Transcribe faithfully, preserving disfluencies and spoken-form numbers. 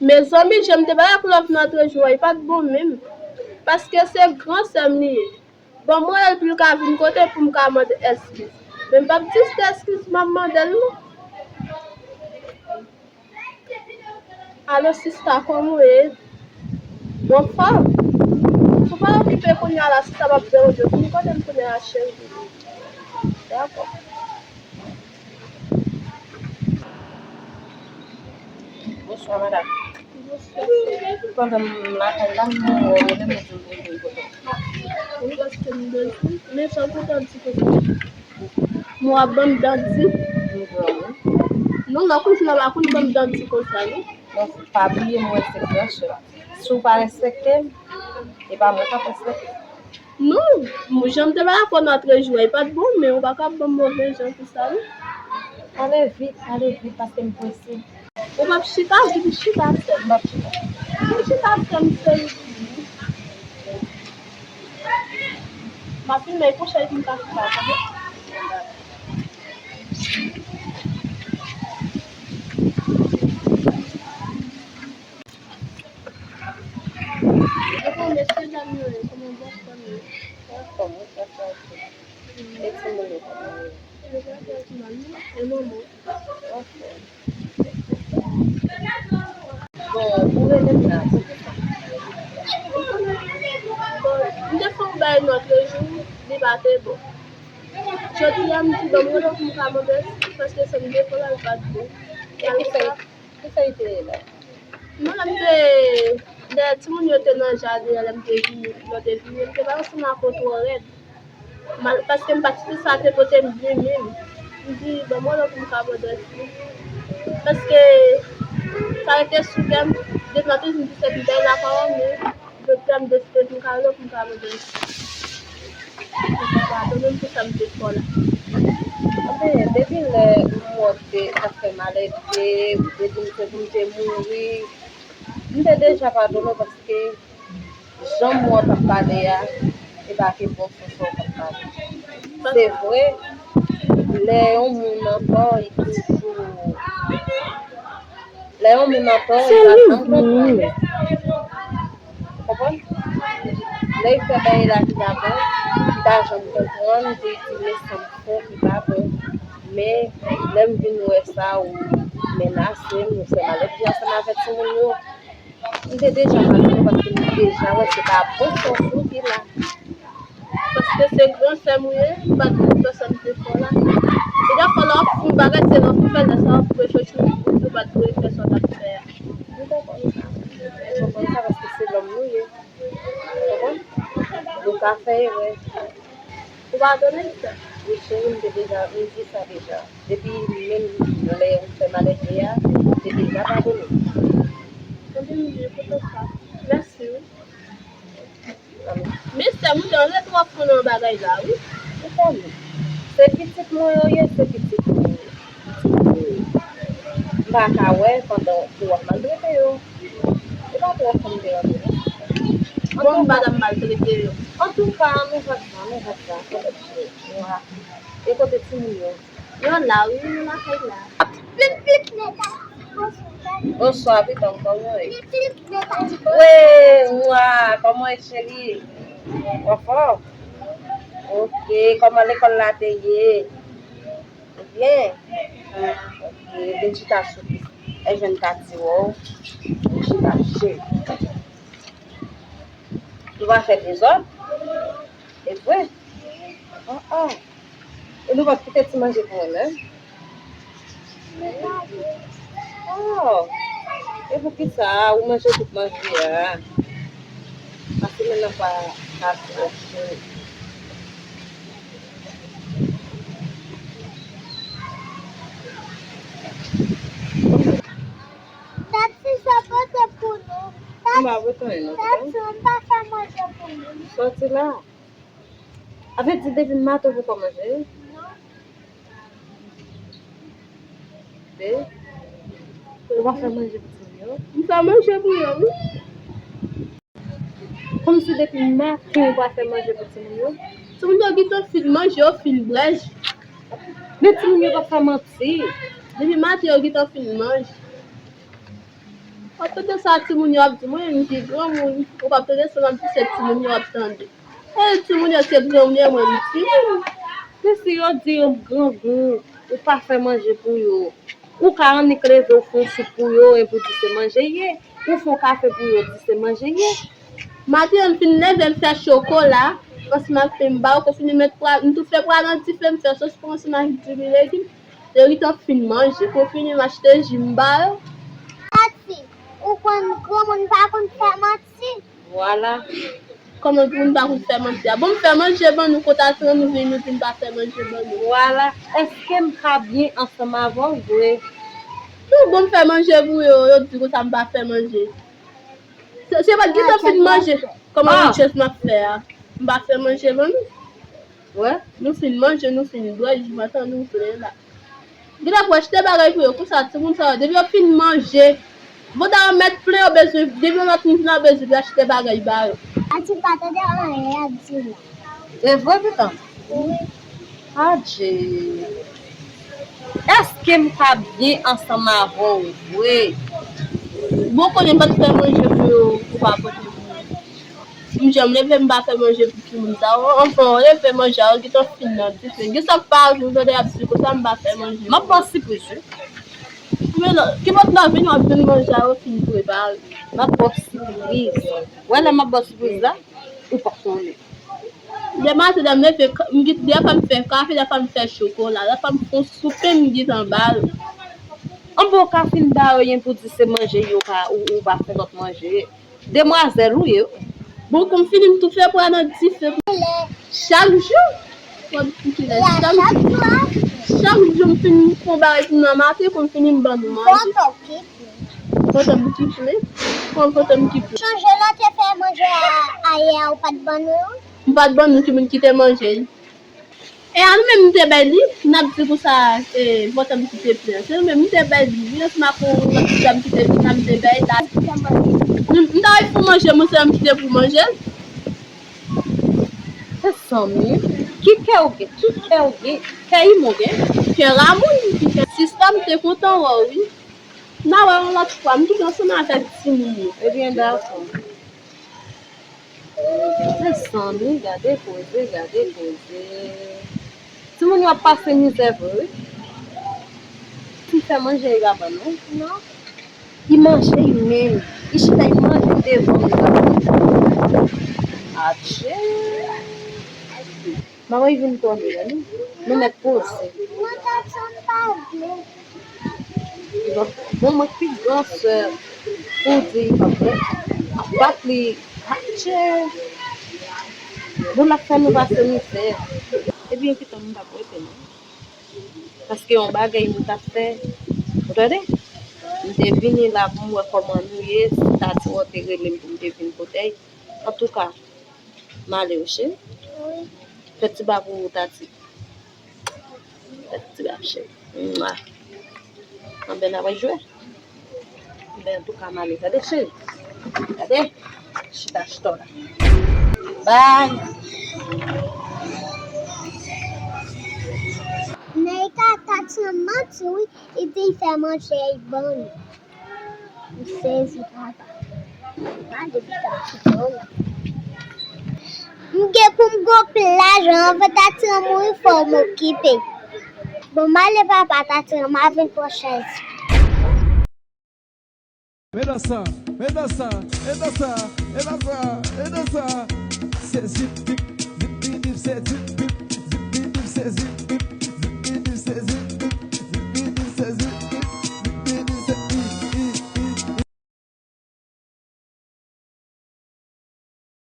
Mezanmi, jan m te bay ak Love nan trè jou a, li pa t bon menm. Paske se gran sè m li ye. Bon, mwen rele l pou l ka vin kote pou m ka mande eskiz. Men m p ap di se eskiz m ap mande l non. Alo sista, kòman w ye? Ou anfòm? Si w pa okipe kounye a la, sista, m ap deranje w. Vin kote m kounye a, cheri. Dakò. Bonswa, madanm. Pandan m lakay la, m wè w rele m, ou di m pou m vin kote w. Wi, paske m bezwen. Men sa w kontan di konsa. Mwen ap ban m danti. M pran, wi. Non, lè w konn fè la, pa konn ban m danti konsa, non. Bon, pa bliye, mwen se gran sè. Si w pa respekte m, e pa mwen k ap respekte w. Non, m- jan m te bay ak ou nan trè jou a, e pa t bon, men ou pa ka ban m move jan konsa, non. Pale vit, pale vit, paske m prese. Ou p ap chita, vin chita, sè m. M p ap chita. Vin chita, sè m, sè m. M ap filme pou chèz m ka chita, tande? Epi mesye dam yo ye, kòman bòs fanmi yo? Anfòm, wi, sa fè ok. E timoun yo, kòman yo ye? Yo pa fè ti mal, non? E manman? Anfòm. Bon, ou rele m la, poukisa? Bon, m te fè yon bagay lòt jou, li pa te bon. Jodi a, m di, bon, m rele w pou m ka mande eskiz, paske sèm defo la, l pa t bon. E ki fè, ki fè li te ye la? Non, lè m te, lè timoun yo te nan jaden an, lè m te vini, lè w te vini, m te bay yon sèm ak ou twò rèd. Mal, paske m pa t site sa te pote m byen menm. M di, bon, mwen lè pou m ka mande eskiz. Paske sa rete sou kè m, depi m ap di se m te bay lakay an, men jodi a m deside pou m ka rele w pou m ka mande eskiz. Padone m pou sa m te fè w la. Anben, depi lè m wè w te ap fè malète, ou te di m se pou m te mouri, m te deja padone w paske jan m wè w t ap pale a, se pa ke bon sans sa w t ap pale. Se vre, lè yon moun antò, li toujou, lè yon moun antò, li pa janm konprann. Ou konprann? Lè l fè bagay la ki pa bon, li pa janm konprann, pou l di men sa m fè ki pa bon. Men, lè m vin wè sa, ou menase m, ou fè malète ansanm avèk timoun yo, m te deja padone w paske m deja wè se pa bon sans ou ki la. Paske se gran sè m ou ye, m pa t konn fè sa m te fè w la. Se dèfwa lè w ap fè yon bagay, se lè w fè lè sa w ap reflechi, ou di w pa t dwe fè sa w t ap fè a. M konprann sa. M konprann sa paske se lòm nou ye. Ou konprann? Nou ka fè erè. Ou padone m, sè? Wi, cheri, m te deja, m di sa deja. Depi menm lè ou fè malète a, m te deja padone w. Ebyen, m byen kontan sa. Mèsi, wi. Men sè m, ou te antre twòp fon nan bagay la, wi. Ou konnen. Se pitit mwen yo ye, se pitit mwen yo. M pa ka wè pandan ou ap maltrete yo. E pa twò fon m te rantre non. Bon, m pa t ap maltrete yo. Antouka, nou fè sa, nou fè sa, fè lòt jou. Nou a, e kote timoun yo? Yo la, wi, yo lakay la. Bonswa, pitanm, kòman w ye? Wi, mwa, kòman w ye, cheri? Ou anfòm? Ok, kòman lekòl la te ye? Byen. Ok, vin chita sou pis. Èvè m ka di w, vin chita, cheri. Nou pa fè dezòd. E vre. Oh, oh. E nou pa kite ti manje pou mwen menm. Oh. E poukisa ou manje tout manje a? Paske men nan pa ka fè. Taxi sa pote pou nou. M pa pote anyen non. Taxi, m pa fè manje pou nou. Sòti la. Avè di depi maten ou poko manje? Non. Be, ou pa fè manje pou timoun yo? M fè manje pou yo, wi. Kòmsi depi maten ou pa fè manje pou timoun yo? Timoun yo gentan fin manje, yo fin bwè ji. Men timoun yo pa fè manti. Depi maten yo gentan fin manje. W ap tande sa timoun yo ap di, mwen menm ki granmoun, ou p ap tande sa m ap di, se timoun yo ap tande. E timoun yo se granmoun yo, mwen m timoun. Men si yo di yo grangou, ou pa fè manje pou yo. Ou ka annik leve, ou fè yon soup pou yo, epi w di se manje l ye. Ou fè yon kafe pou yo, di se manje l ye. Maten an, m fin leve, m fè chokola ansanm ak pen, m ba yo, kou fini met pwa, m tou fè pwa nan dife, m fè sos pou ansanm ak dibi legim. Yo gentan fin manje, kou fini, m achte ji, m ba yo. Tati, ou konn granmoun pa konn fè manti. Vwala. Kòman pou nou pa konn fè manti a? Bon, m fè manje ban nou, kote a nou vini, nou di m pa fè manje ban nou. Vwala. Èske m ka byen ansanm avè w vre? Tou bon, m fè manje pou yo, yo di konsa m pa fè manje. Se, se pa gentan fin manje. Kòman yon chèz m ap fè a? M pa fè manje ban nou. Wè, nou fin manje, nou fin bwè, jimantan nou vle la. Genlè pou achte bagay pou yo, konsa timoun sa yo, depi yo fin manje, bonda yo mèt plen, yo bezwen, depi yo mèt plen, yo bezwen achte bagay ba yo. Ati pa tande anyen y ap di la. E vre, pitan? Wi. Adje. Èske m ka byen ansanm avè w vre? Bon, konnen m pa t fè manje pou yo, ou pa pote pou mwen. M janm leve, m pa fè manje pou timoun sa yo. Anfen, w leve, manje a yo gentan fin nan dife. Gen sa k pa rive, w tande y ap di konsa m pa fè manje. M ap ba w sipriz, wi. Men non, ki bòt lè w vini, w ap jwenn manje a yo fin prepare. M ap ba w sipriz. Wè lè m ap ba w sipriz la, ou p ap konnen. Demen, lè m leve, m gen, dèfwa m fè kafe, dèfwa m fè chokola, dèfwa m fè yon soupe, m gentan ba yo. Anben, w ka fin ba yo, yen pou di se manje yo ka, ou, ou pa fè lòt manje. Demwazèl ou ye. Bon, kou m fini, m tou fè pwa nan dife. Chak jou. Chak jou. Chak jou m fin fè yon bagay pou nan maten, kou m fini, m ban nou manje. Pantan m ki ple. Pantan m ki ple. Chonje lè w te fè manje a, ayè a, ou pa t ban nou? M pa t ban nou, ki moun ki te manje l. E a nou menm m te bay li, n ap di konsa, e, vòtè m ki te plen. Se nou menm m te bay li, wi, ansanm ak yon lòt ti dam ki te vin la, m te bay la. M, m ta wè pou manje, mwen se m ki te pou manje. Mezanmi, ki kè w gen? Ki kè w gen? Kè imo w gen? Kè ramoun, ki kè sista m te kontan wè w, wi. N a wè yon lòt fwa, m tounen ansanm avèk timoun yo. Ebyen, dakò. Mezanmi, gade koze, gade koze. Timoun yo ap pase mizè vre, wi. Ti fè manje, li pa ban nou? Non. Li manje, li menm. Li chita, li manje devan, li pa ban nou. Adje. Manman vin tande, gade. Nou mèt poze. Mwen, Tati, m pa vle. Bon, bon, mwen pi gran sè pou di li pa vle. Bat li, atchè. Bon, l ap fè nou pase mizè. Ebyen, pitan m pa p rete non. Paske yon bagay m t ap fè. Ou tande? M te vini la pou m wè kòman nou ye. Si Tati wè w te rele m pou m te vin kote l. Antouka, m ale wi, cheri. Wi. Fè ti ba pou ou, Tati. Fè ti ba, cheri. Mwa. Anben, n a pral jwe. Anben, antouka, m ale. Gade, cheri. Gade. Chita, chita w la. Bay. Nèg a Tati an manti, wi. Li di l fè manje, li ban nou. M sezi, papa. Gade pitit la. M gen pou m gon pil lajan, anvan Tati an mouri, fò m okipe. Bon, m ale, papa, Tati an, m a vin pran chèz. Mete sa, mete sa, mete sa, mete sa, mete sa. Sezi, dip, dip, dip, dip, sezi, dip, dip, dip, dip, sezi.